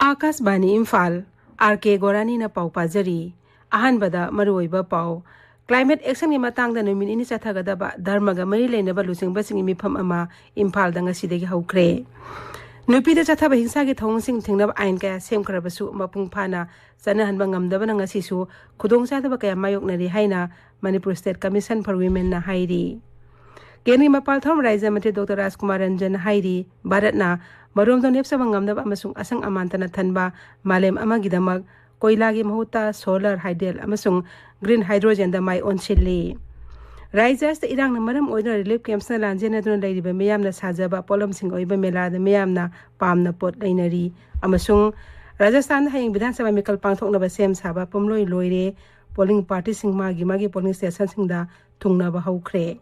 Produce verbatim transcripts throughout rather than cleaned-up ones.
ꯑꯥꯀꯥꯁꯕꯥꯅꯤ Imphal, R ꯀꯦ ꯒꯣꯔꯥꯅꯤꯅ ꯄꯥꯎ ꯄꯥꯖꯔꯤ꯫ ꯑꯍꯥꯟꯕꯗ ꯃꯔꯨꯑꯣꯏꯕ ꯄꯥꯎ꯫ Climate actionꯒꯤ ꯃꯇꯥꯡꯗ ꯅꯨꯃꯤꯠ ꯅꯤꯅꯤ ꯆꯠꯊꯒꯗꯕ ꯙꯔꯃꯒ ꯃꯔꯤ ꯂꯩꯅꯕ ꯂꯨꯆꯤꯡꯕꯁꯤꯡꯒꯤ ꯃꯤꯐꯝ ꯑꯃ ꯏꯝꯐꯥꯜꯗ ꯉꯁꯤꯗꯒꯤ ꯍꯧꯈ꯭ꯔꯦ꯫ ꯅꯨꯄꯤꯗ ꯆꯠꯊꯕ ꯍꯤꯡꯁꯥꯒꯤ ꯊꯧꯑꯣꯡꯁꯤꯡ ꯊꯤꯡꯅꯕ ꯑꯥꯏꯟ ꯀꯌꯥ ꯁꯦꯝꯈ꯭ꯔꯕꯁꯨ ꯃꯄꯨꯡ ꯐꯥꯅ ꯆꯠꯅꯍꯟꯕ ꯉꯝꯗꯕꯅ ꯉꯁꯤꯁꯨ ꯈꯨꯗꯣꯡꯆꯥꯗꯕ ꯀꯌꯥ ꯃꯥꯌꯣꯛꯅꯔꯤ ꯍꯥꯏꯅ Manipur State Commission for Womenꯅ ꯍꯥꯏꯔꯤ꯫ ꯀꯦꯟꯗ꯭ꯔꯒꯤ ꯃꯄꯥꯜ ꯊꯧꯔꯝ ꯔꯥꯖ꯭ꯌ ꯃꯟꯇ꯭ꯔꯤ ꯗꯣꯛꯇꯔ ꯔꯥꯖꯀꯨꯃꯥꯔ ꯔꯟꯖꯟ ꯍꯥꯏꯔꯤ, ꯚꯥꯔꯠꯅ ꯃꯔꯣꯝꯗꯣꯝ ꯂꯦꯞꯆꯕ ꯉꯝꯅꯕ ꯑꯃꯁꯨꯡ ꯑꯁꯪ ꯑꯃꯥꯟ ꯇꯅ ꯊꯟꯕ ꯃꯥꯂꯦꯝ ꯑꯃꯒꯤꯗꯃꯛ ꯀꯣꯏꯂꯥꯒꯤ ꯃꯍꯨꯠꯇ solar, hydel ꯑꯃꯁꯨꯡ green hydrogenꯗ ꯃꯥꯏ ꯑꯣꯟꯁꯤꯜꯂꯤ꯫ ꯔꯥꯖ꯭ꯌ ꯑꯁꯤꯗ ꯏꯔꯥꯡꯅ ꯃꯔꯝ ꯑꯣꯏꯗꯨꯅ relief campsꯅ ꯂꯥꯟꯖꯦꯟꯅꯗꯨꯅ ꯂꯩꯔꯤꯕ ꯃꯤꯌꯥꯝꯅ ꯁꯥꯖꯕ ꯄꯣꯠꯂꯝꯁꯤꯡ ꯑꯣꯏꯕ ꯃꯦꯂꯥꯗ ꯃꯤꯌꯥꯝꯅ ꯄꯥꯝꯅ ꯄꯣꯠ ꯂꯩꯅꯔꯤ꯫ ꯑꯃꯁꯨꯡ ꯔꯥꯖꯁꯊꯥꯟꯗ ꯍꯌꯦꯡ ꯕꯤꯙꯥꯟ ꯁꯚꯥ ꯃꯤꯈꯜ ꯄꯥꯡꯊꯣꯛꯅꯕ ꯁꯦꯝ ꯁꯥꯕ ꯄꯨꯝꯂꯣꯏ ꯂꯣꯏꯔꯦ꯫ Polling partyꯁꯤꯡ ꯃꯥꯒꯤ ꯃꯥꯒꯤ polling stationꯁꯤꯡꯗ ꯊꯨꯡꯅꯕ ꯍꯧꯈ꯭ꯔꯦ꯫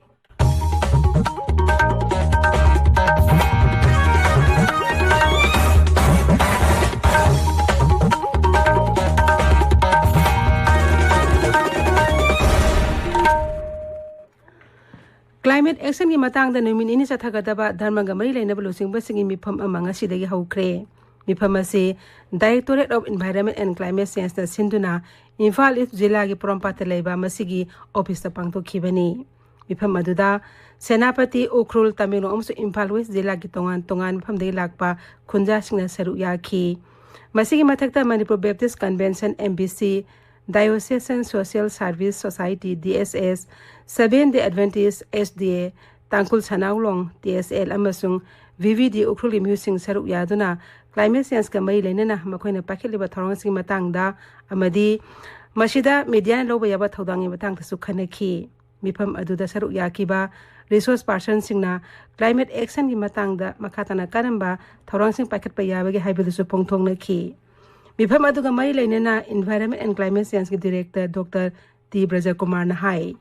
Climate actionꯒꯤ ꯃꯇꯥꯡꯗ ꯅꯨꯃꯤꯠ ꯅꯤꯅꯤ ꯆꯠꯊꯒꯗꯕ ꯙꯔꯃꯒ ꯃꯔꯤ ꯂꯩꯅꯕ ꯂꯨꯆꯤꯡꯕꯁꯤꯡꯒꯤ ꯃꯤꯐꯝ ꯑꯃ ꯉꯁꯤꯗꯒꯤ ꯍꯧꯈ꯭ꯔꯦ꯫ ꯃꯤꯐꯝ ꯑꯁꯤ Directorate of Environment and Climate Changeꯅ ꯁꯤꯟꯗꯨꯅ ꯏꯝꯐꯥꯜ ꯏꯁ ꯖꯤꯂꯥꯒꯤ ꯄꯣꯔꯣꯝꯄꯥꯠꯇ ꯂꯩꯕ ꯃꯁꯤꯒꯤ ꯑꯣꯐꯤꯁꯇ ꯄꯥꯡꯊꯣꯛꯈꯤꯕꯅꯤ꯫ ꯃꯤꯐꯝ ꯑꯗꯨꯗ ꯁꯦꯅꯥꯄꯇꯤ, ꯎꯈ꯭ꯔꯨꯜ, ꯇꯃꯦꯡꯂꯣꯡ ꯑꯃꯁꯨꯡ ꯏꯝꯐꯥꯜ ꯋꯦꯁ ꯖꯤꯂꯥꯒꯤ ꯇꯣꯉꯥꯟ ꯇꯣꯉꯥꯟꯕ ꯃꯐꯝꯗꯒꯤ ꯂꯥꯛꯄ ꯈꯨꯟꯖꯥꯁꯤꯡꯅ ꯁꯔꯨꯛ ꯌꯥꯈꯤ꯫ ꯃꯁꯤꯒꯤ ꯃꯊꯛꯇ Manipur Baptist Convention, M B C, Diocesan Social Service Society, D S S, Seventh Day Adventist, S D A, Tangkhul ꯁꯅꯥꯎꯂꯣꯡ, T S L, ꯑꯃꯁꯨꯡ V V D ꯎꯈ꯭ꯔꯨꯜꯒꯤ ꯃꯤꯍꯨꯠꯁꯤꯡ ꯁꯔꯨꯛ ꯌꯥꯗꯨꯅ climate changeꯀ ꯃꯔꯤ ꯂꯩꯅꯅ ꯃꯈꯣꯏꯅ ꯄꯥꯏꯈꯠꯂꯤꯕ ꯊꯧꯔꯥꯡꯁꯤꯡꯒꯤ ꯃꯇꯥꯡꯗ ꯑꯃꯗꯤ ꯃꯁꯤꯗ mediaꯅ ꯂꯧꯕ ꯌꯥꯕ ꯊꯧꯗꯥꯡꯒꯤ ꯃꯇꯥꯡꯗꯁꯨ ꯈꯟꯅꯈꯤ꯫ ꯃꯤꯐꯝ ꯑꯗꯨꯗ ꯁꯔꯨꯛ ꯌꯥꯈꯤꯕ resource personꯁꯤꯡꯅ climate actionꯒꯤ ꯃꯇꯥꯡꯗ ꯃꯈꯥ ꯇꯥꯅ ꯀꯔꯝꯕ ꯊꯧꯔꯥꯡꯁꯤꯡ ꯄꯥꯏꯈꯠꯄ ꯌꯥꯕꯒꯦ ꯍꯥꯏꯕꯗꯨꯁꯨ ꯐꯣꯡꯗꯣꯛꯅꯈꯤ꯫ ꯃꯤꯐꯝ ꯑꯗꯨꯒ ꯃꯔꯤ ꯂꯩꯅꯅ Environment and Climate Changeꯀꯤ Director Doctor T ꯕ꯭ꯔꯖꯀꯨꯃꯥꯔꯅ ꯍꯥꯏ,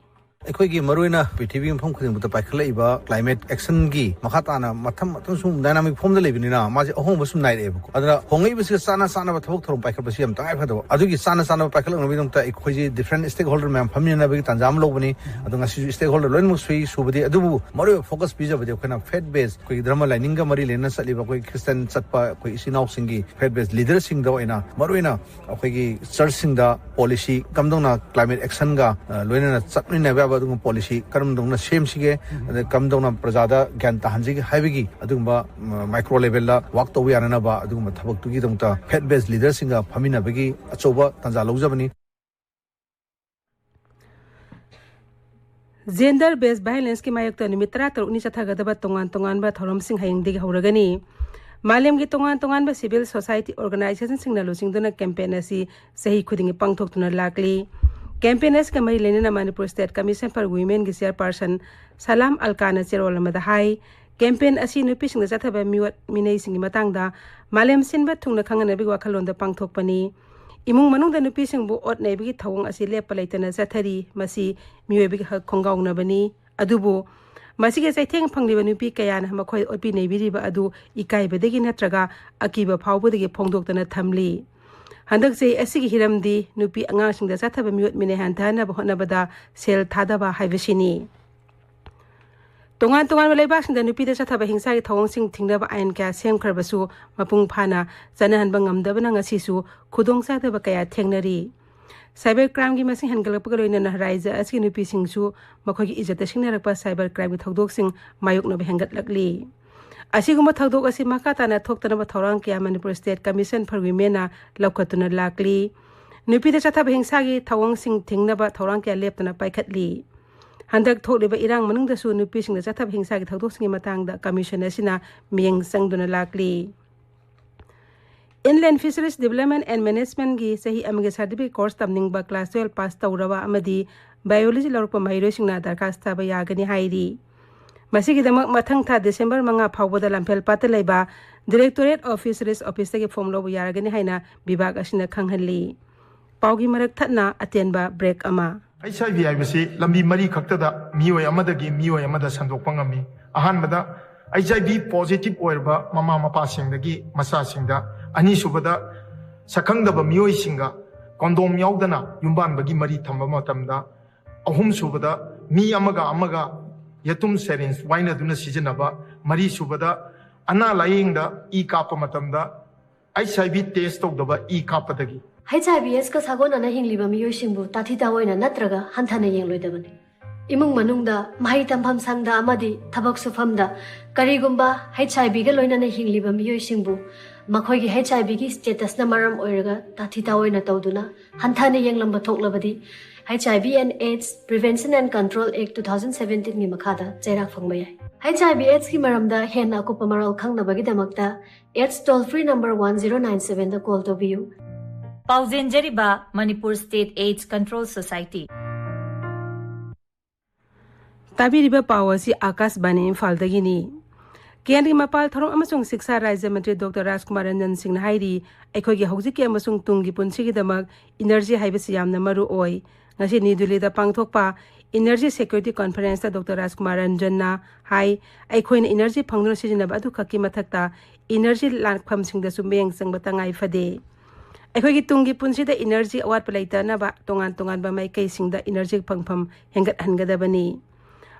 ꯑꯩꯈꯣꯏꯒꯤ ꯃꯔꯨꯑꯣꯏꯅ ꯄ꯭ꯔꯤꯊꯤꯕꯤ ꯃꯐꯝ ꯈꯨꯗꯤꯡꯃꯛꯇ ꯄꯥꯏꯈꯠꯂꯛꯏꯕ climate action ꯒꯤ ꯃꯈꯥ ꯇꯥꯅ ꯃꯊꯪ ꯃꯊꯪ ꯁꯨꯝ dynamic form ꯗ ꯂꯩꯕꯅꯤꯅ, ꯃꯥꯁꯦ ꯑꯍꯣꯡꯕ ꯁꯨꯝ ꯅꯥꯏꯔꯛꯑꯦꯕꯀꯣ꯫ ꯑꯗꯨꯅ ꯍꯣꯡꯉꯛꯏꯕꯁꯤꯒ ꯆꯥꯅ ꯆꯥꯅꯕ ꯊꯕꯛ ꯊꯧꯔꯝ ꯄꯥꯏꯈꯠꯄꯁꯤ ꯌꯥꯝ ꯇꯉꯥꯏ ꯐꯗꯕ꯫ ꯑꯗꯨꯒꯤ ꯆꯥꯅ ꯆꯥꯅꯕ ꯄꯥꯏꯈꯠꯂꯛꯅꯕꯒꯤꯗꯃꯛꯇ ꯑꯩꯈꯣꯏꯁꯦ different stakeholder ꯃꯌꯥꯝ ꯐꯝꯃꯤꯟꯅꯕꯒꯤ ꯇꯥꯟꯖꯥ ꯑꯃ ꯂꯧꯕꯅꯤ꯫ ꯑꯗꯣ ꯉꯁꯤꯁꯨ stakeholder ꯂꯣꯏꯅꯃꯛ ꯁꯨꯏ ꯁꯨꯕꯗꯤ, ꯑꯗꯨꯕꯨ ꯃꯔꯨꯑꯣꯏꯕ focus ꯄꯤꯖꯕꯗꯤ ꯑꯩꯈꯣꯏꯅ faith based, ꯑꯩꯈꯣꯏꯒꯤ ꯙꯔꯃ ꯂꯥꯏꯅꯤꯡꯒ ꯃꯔꯤ ꯂꯩꯅꯅ ꯆꯠꯂꯤꯕ ꯑꯩꯈꯣꯏ Christian ꯆꯠꯄ ꯑꯩꯈꯣꯏ ꯏꯆꯤꯟ ꯏꯅꯥꯎꯁꯤꯡꯒꯤ faith based leader ꯁꯤꯡꯗ ꯑꯣꯏꯅ ꯃꯔꯨꯑꯣꯏꯅ ꯑꯩꯈꯣꯏꯒꯤ church ꯁꯤꯡꯗ policy ꯀꯝꯗꯧꯅ climate action ꯒ, ꯑ, ꯂꯣꯏꯅꯅ ꯆꯠꯃꯤꯟꯅꯕ ꯌꯥꯕ ꯑꯗꯨꯒꯨꯝꯕ policy ꯀꯔꯝꯗꯧꯅ ꯁꯦꯝꯁꯤꯒꯦ, ꯑꯗ ꯀꯝꯗꯧꯅ ꯄ꯭ꯔꯖꯥꯗ ꯒ꯭ꯌꯥꯟ ꯇꯥꯍꯟꯁꯤꯒꯦ ꯍꯥꯏꯕꯒꯤ ꯑꯗꯨꯒꯨꯝꯕ, ꯎꯝ, micro level ꯗ work ꯇꯧꯕ ꯌꯥꯅꯅꯕ ꯑꯗꯨꯒꯨꯝꯕ ꯊꯕꯛꯇꯨꯒꯤꯗꯃꯛꯇ faith based leader ꯁꯤꯡꯒ ꯐꯝꯃꯤꯟꯅꯕꯒꯤ ꯑꯆꯧꯕ ꯇꯥꯟꯖꯥ ꯂꯧꯖꯕꯅꯤ꯫ Gender based violence ꯀꯤ ꯃꯥꯌꯣꯛꯇ ꯅꯨꯃꯤꯠ ꯇꯔꯥꯇꯔꯨꯛꯅꯤ ꯆꯠꯊꯒꯗꯕ ꯇꯣꯉꯥꯟ ꯇꯣꯉꯥꯟꯕ ꯊꯧꯔꯝꯁꯤꯡ ꯍꯌꯦꯡꯗꯒꯤ ꯍꯧꯔꯒꯅꯤ꯫ ꯃꯥꯂꯦꯝꯒꯤ ꯇꯣꯉꯥꯟ ꯇꯣꯉꯥꯟꯕ civil society organization ꯁꯤꯡꯅ ꯂꯨꯆꯤꯡꯗꯨꯅ campaign ꯑꯁꯤ ꯆꯍꯤ ꯈꯨꯗꯤꯡꯒꯤ ꯄꯥꯡꯊꯣꯛꯇꯨꯅ ꯂꯥꯛꯂꯤ꯫ Campaign ꯑꯁꯤꯒ ꯃꯔꯤ ꯂꯩꯅꯅ Manipur State Commission for Women ꯒꯤ chairperson ꯁꯂꯥꯝ ꯑꯜꯀꯥꯅ ꯆꯦꯔꯣꯜ ꯑꯃꯗ ꯍꯥꯏ, campaign ꯑꯁꯤ ꯅꯨꯄꯤꯁꯤꯡꯗ ꯆꯠꯊꯕ ꯃꯤꯑꯣꯠ ꯃꯤꯅꯩꯁꯤꯡꯒꯤ ꯃꯇꯥꯡꯗ ꯃꯥꯂꯦꯝ ꯁꯤꯟꯕ ꯊꯨꯡꯅ ꯈꯪꯍꯟꯅꯕꯒꯤ ꯋꯥꯈꯜꯂꯣꯟꯗ ꯄꯥꯡꯊꯣꯛꯄꯅꯤ꯫ ꯏꯃꯨꯡ ꯃꯅꯨꯡꯗ ꯅꯨꯄꯤꯁꯤꯡꯕꯨ ꯑꯣꯠ ꯅꯩꯕꯒꯤ ꯊꯧꯑꯣꯡ ꯑꯁꯤ ꯂꯦꯞꯄ ꯂꯩꯇꯅ ꯆꯠꯊꯔꯤ꯫ ꯃꯁꯤ ꯃꯤꯑꯣꯏꯕꯒꯤ ꯍꯛ ꯈꯣꯡꯒꯥꯎꯅꯕꯅꯤ꯫ ꯑꯗꯨꯕꯨ ꯃꯁꯤꯒꯤ ꯆꯩꯊꯦꯡ ꯐꯪꯂꯤꯕ ꯅꯨꯄꯤ ꯀꯌꯥꯅ ꯃꯈꯣꯏ ꯑꯣꯠꯄꯤ ꯅꯩꯕꯤꯔꯤꯕ ꯑꯗꯨ ꯏꯀꯥꯏꯕꯗꯒꯤ ꯅꯠꯇ꯭ꯔꯒ ꯑꯀꯤꯕ ꯐꯥꯎꯕꯗꯒꯤ ꯐꯣꯡꯗꯣꯛꯇꯅ ꯊꯝꯂꯤ꯫ ꯍꯟꯗꯛ ꯆꯍꯤ ꯑꯁꯤꯒꯤ ꯍꯤꯔꯝꯗꯤ ꯅꯨꯄꯤ ꯑꯉꯥꯡꯁꯤꯡꯗ ꯆꯠꯊꯕ ꯃꯤꯑꯣꯠ ꯃꯤꯅꯩ ꯍꯟꯊꯍꯟꯅꯕ ꯍꯣꯠꯅꯕꯗ ꯁꯦꯜ ꯊꯥꯗꯕ ꯍꯥꯏꯕꯁꯤꯅꯤ꯫ ꯇꯣꯉꯥꯟ ꯇꯣꯉꯥꯟꯕ ꯂꯩꯕꯥꯛꯁꯤꯡꯗ ꯅꯨꯄꯤꯗ ꯆꯠꯊꯕ ꯍꯤꯡꯁꯥꯒꯤ ꯊꯧꯑꯣꯡꯁꯤꯡ ꯊꯤꯡꯅꯕ ꯑꯥꯏꯟ ꯀꯌꯥ ꯁꯦꯝꯈ꯭ꯔꯕꯁꯨ ꯃꯄꯨꯡ ꯐꯥꯅ ꯆꯠꯅꯍꯟꯕ ꯉꯝꯗꯕꯅ ꯉꯁꯤꯁꯨ ꯈꯨꯗꯣꯡꯆꯥꯗꯕ ꯀꯌꯥ ꯊꯦꯡꯅꯔꯤ꯫ Cyber crime ꯒꯤ ꯃꯁꯤꯡ ꯍꯦꯟꯒꯠꯂꯛꯄꯒ ꯂꯣꯏꯅꯅ ꯔꯥꯖ꯭ꯌ ꯑꯁꯤꯒꯤ ꯅꯨꯄꯤꯁꯤꯡꯁꯨ ꯃꯈꯣꯏꯒꯤ ꯏꯖꯠꯇ ꯁꯤꯡꯅꯔꯛꯄ cyber crime ꯒꯤ ꯊꯧꯗꯣꯛꯁꯤꯡ ꯃꯥꯌꯣꯛꯅꯕ ꯍꯦꯟꯒꯠꯂꯛꯂꯤ꯫ ꯑꯁꯤꯒꯨꯝꯕ ꯊꯧꯗꯣꯛ ꯑꯁꯤ ꯃꯈꯥ ꯇꯥꯅ ꯊꯣꯛꯇꯅꯕ ꯊꯧꯔꯥꯡ ꯀꯌꯥ Manipur State Commission for Women ꯅ ꯂꯧꯈꯠꯇꯨꯅ ꯂꯥꯛꯂꯤ꯫ ꯅꯨꯄꯤꯗ ꯆꯠꯊꯕ ꯍꯤꯡꯁꯥꯒꯤ ꯊꯧꯑꯣꯡꯁꯤꯡ ꯊꯤꯡꯅꯕ ꯊꯧꯔꯥꯡ ꯀꯌꯥ ꯂꯦꯞꯇꯅ ꯄꯥꯏꯈꯠꯂꯤ꯫ ꯍꯟꯗꯛ ꯊꯣꯛꯂꯤꯕ ꯏꯔꯥꯡ ꯃꯅꯨꯡꯗꯁꯨ ꯅꯨꯄꯤꯁꯤꯡꯗ ꯆꯠꯊꯕ ꯍꯤꯡꯁꯥꯒꯤ ꯊꯧꯗꯣꯛꯁꯤꯡꯒꯤ ꯃꯇꯥꯡꯗ commission ꯑꯁꯤꯅ ꯃꯤꯠꯌꯦꯡ ꯆꯪꯗꯨꯅ ꯂꯥꯛꯂꯤ꯫ Inland Fisheries Development and Management ꯒꯤ ꯆꯍꯤ ꯑꯃꯒꯤ certificate course ꯇꯝꯅꯤꯡꯕ class twelve pass ꯇꯧꯔꯕ ꯑꯃꯗꯤ biology ꯂꯧꯔꯛꯄ ꯃꯍꯩꯔꯣꯏꯁꯤꯡꯅ ꯗꯔꯈꯥꯁ ꯊꯥꯕ ꯌꯥꯒꯅꯤ ꯍꯥꯏꯔꯤ꯫ ꯃꯁꯤꯒꯤꯗꯃꯛ ꯃꯊꯪ ꯊꯥ December ꯃꯉꯥ ꯐꯥꯎꯕꯗ ꯂꯝꯐꯦꯜꯄꯥꯠꯇ ꯂꯩꯕ Directorate of Fisheries office ꯇꯒꯤ form ꯂꯧꯕ ꯌꯥꯔꯒꯅꯤ ꯍꯥꯏꯅ ꯕꯤꯚꯥꯒ ꯑꯁꯤꯅ ꯈꯪꯍꯜꯂꯤ꯫ ꯄꯥꯎꯒꯤ ꯃꯔꯛ ꯊꯠꯅ ꯑꯇꯦꯟꯕ break ꯑꯃ꯫ ꯑꯩꯆ ꯑꯥꯏ ꯚꯤ ꯍꯥꯏꯕꯁꯤ ꯂꯝꯕꯤ ꯃꯔꯤ ꯈꯛꯇꯗ ꯃꯤꯑꯣꯏ ꯑꯃꯗꯒꯤ ꯃꯤꯑꯣꯏ ꯑꯃꯗ ꯁꯟꯗꯣꯛꯄ ꯉꯝꯃꯤ꯫ ꯑꯍꯥꯟꯕꯗ, ꯑꯩꯆ ꯑꯥꯏ ꯚꯤ ꯄꯣꯖꯤꯇꯤꯚ ꯑꯣꯏꯔꯕ ꯃꯃꯥ ꯃꯄꯥꯁꯤꯡꯗꯒꯤ ꯃꯆꯥꯁꯤꯡꯗ, ꯑꯅꯤꯁꯨꯕꯗ, ꯁꯛꯈꯪꯗꯕ ꯃꯤꯑꯣꯏꯁꯤꯡꯒ ꯀꯣꯟꯗꯣꯝ ꯌꯥꯎꯗꯅ ꯌꯨꯝꯕꯥꯟꯕꯒꯤ ꯃꯔꯤ ꯊꯝꯕ ꯃꯇꯝꯗ, ꯑꯍꯨꯝꯁꯨꯕꯗ, ꯃꯤ ꯑꯃꯒ ꯑꯃꯒ ꯌꯦꯇꯨꯝ ꯁꯦꯔꯤꯟꯁ ꯋꯥꯏꯅꯗꯨꯅ ꯁꯤꯖꯤꯟꯅꯕ, ꯃꯔꯤꯁꯨꯕꯗ, ꯑꯅꯥ ꯂꯥꯌꯦꯡꯗ ꯏ ꯀꯥꯞꯄ ꯃꯇꯝꯗ ꯑꯩꯆ ꯑꯥꯏ ꯚꯤ ꯇꯦꯁ ꯇꯧꯗꯕ ꯏ ꯀꯥꯞꯄꯗꯒꯤ꯫ ꯑꯩꯆ ꯑꯥꯏ ꯚꯤ ꯑꯦꯁꯀ ꯁꯥꯒꯣꯟꯅꯅ ꯍꯤꯡꯂꯤꯕ ꯃꯤꯑꯣꯏꯁꯤꯡꯕꯨ ꯇꯥꯊꯤ ꯇꯥꯑꯣꯏꯅ ꯅꯠꯇ꯭ꯔꯒ ꯍꯟꯊꯅ ꯌꯦꯡꯂꯣꯏꯗꯕꯅꯤ꯫ ꯏꯃꯨꯡ ꯃꯅꯨꯡꯗ, ꯃꯍꯩ ꯇꯝꯐꯝ ꯁꯪꯗ ꯑꯃꯗꯤ ꯊꯕꯛ ꯁꯨꯐꯝꯗ ꯀꯔꯤꯒꯨꯝꯕ ꯑꯩꯆ ꯑꯥꯏ ꯚꯤꯒ ꯂꯣꯏꯅꯅ ꯍꯤꯡꯂꯤꯕ ꯃꯤꯑꯣꯏꯁꯤꯡꯕꯨ ꯃꯈꯣꯏꯒꯤ ꯑꯩꯆ ꯑꯥꯏ ꯚꯤꯒꯤ ꯁ꯭ꯇꯦꯇꯁꯅ ꯃꯔꯝ ꯑꯣꯏꯔꯒ ꯇꯥꯊꯤ ꯇꯥꯑꯣꯏꯅ ꯇꯧꯗꯨꯅ ꯍꯟꯊꯅ ꯌꯦꯡꯂꯝꯕ ꯊꯣꯛꯂꯕꯗꯤ, H I V and AIDS Prevention and Control Act two thousand seventeen ꯒꯤ ꯃꯈꯥꯗ ꯆꯩꯔꯥꯛ ꯐꯪꯕ ꯌꯥꯏ꯫ ꯑꯩꯆ ꯑꯥꯏ ꯚꯤ ꯑꯦꯗꯁꯀꯤ ꯃꯔꯝꯗ ꯍꯦꯟꯅ ꯑꯀꯨꯞꯄ ꯃꯔꯣꯜ ꯈꯪꯅꯕꯒꯤꯗꯃꯛꯇ AIDS toll free number one zero nine seven ꯗ call ꯇꯧꯕꯤꯌꯨ꯫ ꯄꯥꯎꯖꯦꯟꯖꯔꯤꯕ Manipur State AIDS Control Society꯫ ꯇꯥꯕꯤꯔꯤꯕ ꯄꯥꯎ ꯑꯁꯤ ꯑꯥꯀꯥꯁꯕꯥꯅꯤ ꯏꯝꯐꯥꯜꯗꯒꯤꯅꯤ꯫ ꯀꯦꯟꯗ꯭ꯔꯒꯤ ꯃꯄꯥꯜ ꯊꯧꯔꯝ ꯑꯃꯁꯨꯡ ꯁꯤꯛꯁꯥ ꯔꯥꯖ꯭ꯌ ꯃꯟꯇ꯭ꯔꯤ ꯗꯣꯛꯇꯔ ꯔꯥꯖꯀꯨꯃꯥꯔ ꯔꯟꯖꯟ ꯁꯤꯡꯅ ꯍꯥꯏꯔꯤ, ꯑꯩꯈꯣꯏꯒꯤ ꯍꯧꯖꯤꯛꯀꯤ ꯑꯃꯁꯨꯡ ꯇꯨꯡꯒꯤ ꯄꯨꯟꯁꯤꯒꯤꯗꯃꯛ ꯏꯅꯔꯖꯤ ꯍꯥꯏꯕꯁꯤ ꯌꯥꯝꯅ ꯃꯔꯨ ꯑꯣꯏ꯫ ꯉꯁꯤ ꯅ꯭ꯌꯨ ꯗꯤꯜꯂꯤꯗ ꯄꯥꯡꯊꯣꯛꯄ ꯏꯅꯔꯖꯤ ꯁꯦꯀ꯭ꯌꯨꯔꯤꯇꯤ ꯀꯣꯟꯐꯔꯦꯟꯁꯇ ꯗꯣꯛꯇꯔ ꯔꯥꯖꯀꯨꯃꯥꯔ ꯔꯟꯖꯟꯅ ꯍꯥꯏ, ꯑꯩꯈꯣꯏꯅ ꯏꯅꯔꯖꯤ ꯐꯪꯗꯨꯅ ꯁꯤꯖꯤꯟꯅꯕ ꯑꯗꯨꯈꯛꯀꯤ ꯃꯊꯛꯇ ꯏꯅꯔꯖꯤ ꯂꯥꯛꯐꯝꯁꯤꯡꯗꯁꯨ ꯃꯤꯠꯌꯦꯡ ꯆꯪꯕ ꯇꯉꯥꯏ ꯐꯗꯦ꯫ ꯑꯩꯈꯣꯏꯒꯤ ꯇꯨꯡꯒꯤ ꯄꯨꯟꯁꯤꯗ ꯏꯅꯔꯖꯤ ꯑꯋꯥꯠꯄ ꯂꯩꯇꯅꯕ ꯇꯣꯉꯥꯟ ꯇꯣꯉꯥꯟꯕ ꯃꯥꯏꯀꯩꯁꯤꯡꯗ ꯏꯅꯔꯖꯤ ꯐꯪꯐꯝ ꯍꯦꯟꯒꯠꯍꯟꯒꯗꯕꯅꯤ꯫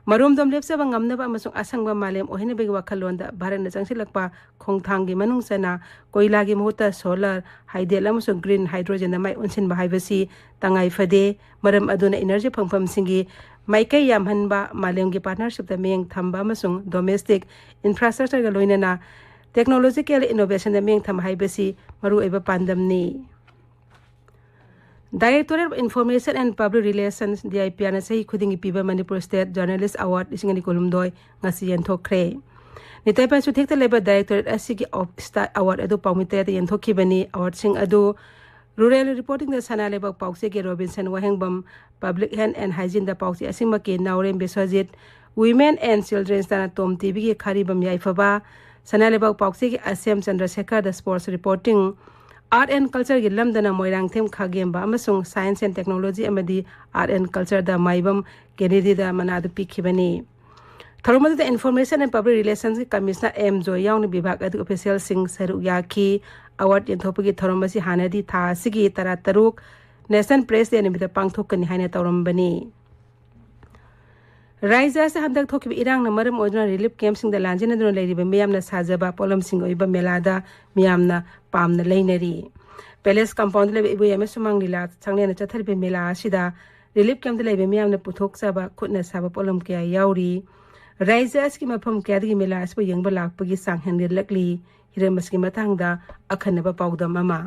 ꯃꯔꯣꯝꯗꯣꯝ ꯂꯦꯞꯆꯕ ꯉꯝꯅꯕ ꯑꯃꯁꯨꯡ ꯑꯁꯪꯕ ꯃꯥꯂꯦꯝ ꯑꯣꯏꯍꯟꯅꯕꯒꯤ ꯋꯥꯈꯜꯂꯣꯟꯗ ꯚꯥꯔꯠꯅ ꯆꯪꯁꯤꯜꯂꯛꯄ ꯈꯣꯡꯊꯥꯡꯒꯤ ꯃꯅꯨꯡ ꯆꯟꯅ ꯀꯣꯏꯂꯥꯒꯤ ꯃꯍꯨꯠꯇ ꯁꯣꯂꯔ, ꯍꯥꯏꯗꯦꯜ ꯑꯃꯁꯨꯡ ꯒ꯭ꯔꯤꯟ ꯍꯥꯏꯗ꯭ꯔꯣꯖꯦꯟꯗ ꯃꯥꯏ ꯑꯣꯟꯁꯤꯟꯕ ꯍꯥꯏꯕꯁꯤ ꯇꯉꯥꯏ ꯐꯗꯦ꯫ ꯃꯔꯝ ꯑꯗꯨꯅ ꯏꯅꯔꯖꯤ ꯐꯪꯐꯝꯁꯤꯡꯒꯤ ꯃꯥꯏꯀꯩ ꯌꯥꯝꯍꯟꯕ, ꯃꯥꯂꯦꯝꯒꯤ ꯄꯥꯔꯠꯅꯔꯁꯤꯞꯇ ꯃꯤꯠꯌꯦꯡ ꯊꯝꯕ ꯑꯃꯁꯨꯡ ꯗꯣꯃꯦꯁꯇꯤꯛ ꯏꯟꯐ꯭ꯔꯥꯁ꯭ꯇ꯭ꯔꯛꯆꯔꯒ ꯂꯣꯏꯅꯅ ꯇꯦꯛꯅꯣꯂꯣꯖꯤꯀꯦꯜ ꯏꯅꯣꯚꯦꯁꯟꯗ ꯃꯤꯠꯌꯦꯡ ꯊꯝꯕ ꯍꯥꯏꯕꯁꯤ ꯃꯔꯨꯑꯣꯏꯕ ꯄꯥꯟꯗꯝꯅꯤ꯫ Directorate of Information and Public Relations, D I P R ꯅ ꯆꯍꯤ ꯈꯨꯗꯤꯡꯒꯤ ꯄꯤꯕ ꯃꯅꯤꯄꯨꯔ ꯁ꯭ꯇꯦꯠ ꯖꯔꯅꯦꯂꯤꯁ ꯑꯦꯋꯥꯔꯗ ꯂꯤꯁꯤꯡ ꯑꯅꯤ ꯀꯨꯟꯍꯨꯝꯗꯣꯏ ꯉꯁꯤ ꯌꯦꯟꯊꯣꯛꯈ꯭ꯔꯦ꯫ ꯅꯤꯇꯥꯏ ꯄꯥꯏꯁꯨ ꯊꯦꯛꯇ ꯂꯩꯕ ꯗꯥꯏꯔꯦꯛꯇꯣꯔꯦꯠ ꯑꯁꯤꯒꯤ ꯑꯣꯐ ꯁ꯭ꯇꯥꯔ ꯑꯦꯋꯥꯔꯗ ꯑꯗꯨ ꯄꯥꯎꯃꯤ ꯇꯔꯦꯠꯇ ꯌꯦꯟꯊꯣꯛꯈꯤꯕꯅꯤ꯫ ꯑꯦꯋꯥꯔꯗꯁꯤꯡ ꯑꯗꯨ ꯔꯨꯔꯦꯜ ꯔꯤꯄꯣꯔꯇꯤꯡꯗ ꯁꯅꯥ ꯂꯩꯕꯥꯛ ꯄꯥꯎꯆꯦꯒꯤ Robinson Wahengbam, public health and ꯍꯥꯏꯖꯤꯟꯗ ꯄꯥꯎꯆꯦ ꯑꯁꯤꯃꯛꯀꯤ ꯅꯥꯎꯔꯦꯝ ꯕꯤꯁ꯭ꯋꯖꯤꯠ, ꯋꯤꯃꯦꯟ ꯑꯦꯟ ꯆꯤꯜꯗ꯭ꯔꯦꯟꯁꯇꯅ ꯇꯣꯝ ꯇꯤꯚꯤꯒꯤ ꯈꯥꯔꯤꯕꯝ ꯌꯥꯏꯐꯕ, ꯁꯅꯥ ꯂꯩꯕꯥꯛ ꯄꯥꯎꯆꯦꯒꯤ ꯑꯁꯦꯝ ꯆꯟꯗ꯭ꯔꯁꯦꯈꯔꯗ ꯁ꯭ꯄꯣꯔꯠꯁ ꯔꯤꯄꯣꯔꯇꯤꯡ, Art and Cultureꯒꯤ ꯂꯝꯗꯅ ꯃꯣꯏꯔꯥꯡꯊꯦꯝ ꯈꯥꯒꯦꯝꯕ ꯑꯃꯁꯨꯡ Science and Technology ꯑꯃꯗꯤ Art and Cultureꯗ ꯃꯥꯏꯕꯝ ꯀꯦꯅꯦꯗꯤꯗ ꯃꯅꯥꯗꯨ ꯄꯤꯈꯤꯕꯅꯤ꯫ ꯊꯧꯔꯝ ꯑꯗꯨꯗ Information and Public Relationsꯀꯤ Commissioner ꯑꯦꯝ ꯖꯣꯏ ꯌꯥꯎꯅ ꯕꯤꯚꯥꯒ ꯑꯗꯨꯒꯤ officialꯁꯤꯡ ꯁꯔꯨꯛ ꯌꯥꯈꯤ꯫ Award ꯌꯦꯟꯊꯣꯛꯄꯒꯤ ꯊꯧꯔꯝ ꯑꯁꯤ ꯍꯥꯟꯅꯗꯤ ꯊꯥ ꯑꯁꯤꯒꯤ ꯇꯔꯥꯇꯔꯨꯛ National Press Day ꯅꯨꯃꯤꯠꯇ ꯄꯥꯡꯊꯣꯛꯀꯅꯤ ꯍꯥꯏꯅ ꯇꯧꯔꯝꯕꯅꯤ꯫ ꯔꯥꯖ꯭ꯌ ꯑꯁꯤꯗ ꯍꯟꯗꯛ ꯊꯣꯛꯈꯤꯕ ꯏꯔꯥꯡꯅ ꯃꯔꯝ ꯑꯣꯏꯗꯨꯅ relief campꯁꯤꯡꯗ ꯂꯥꯟꯖꯦꯟꯅꯗꯨꯅ ꯂꯩꯔꯤꯕ ꯃꯤꯌꯥꯝꯅ ꯁꯥꯖꯕ ꯄꯣꯠꯂꯝꯁꯤꯡꯒꯤ ꯑꯣꯏꯕ ꯃꯦꯂꯥꯗ ꯃꯤꯌꯥꯝꯅ ꯄꯥꯝꯅ ꯂꯩꯅꯔꯤ꯫ Palace compoundꯗ ꯂꯩꯕ ꯏꯕꯣꯌꯥꯏꯃ ꯁꯨꯃꯥꯡ ꯂꯤꯂꯥ ꯁꯪꯂꯦꯟꯗ ꯆꯠꯊꯔꯤꯕ ꯃꯦꯂꯥ ꯑꯁꯤꯗ relief campꯇ ꯂꯩꯕ ꯃꯤꯌꯥꯝꯅ ꯄꯨꯊꯣꯛꯆꯕ ꯈꯨꯠꯅ ꯁꯥꯕ ꯄꯣꯠꯂꯝ ꯀꯌꯥ ꯌꯥꯎꯔꯤ꯫ ꯔꯥꯖ꯭ꯌ ꯑꯁꯤꯒꯤ ꯃꯐꯝ ꯀꯌꯥꯗꯒꯤ ꯃꯦꯂꯥ ꯑꯁꯤꯕꯨ ꯌꯦꯡꯕ ꯂꯥꯛꯄꯒꯤ ꯆꯥꯡ ꯍꯦꯟꯒꯠꯂꯛꯂꯤ꯫ ꯍꯤꯔꯝ ꯑꯁꯤꯒꯤ ꯃꯇꯥꯡꯗ ꯑꯈꯟꯅꯕ ꯄꯥꯎꯗꯝ ꯑꯃ꯫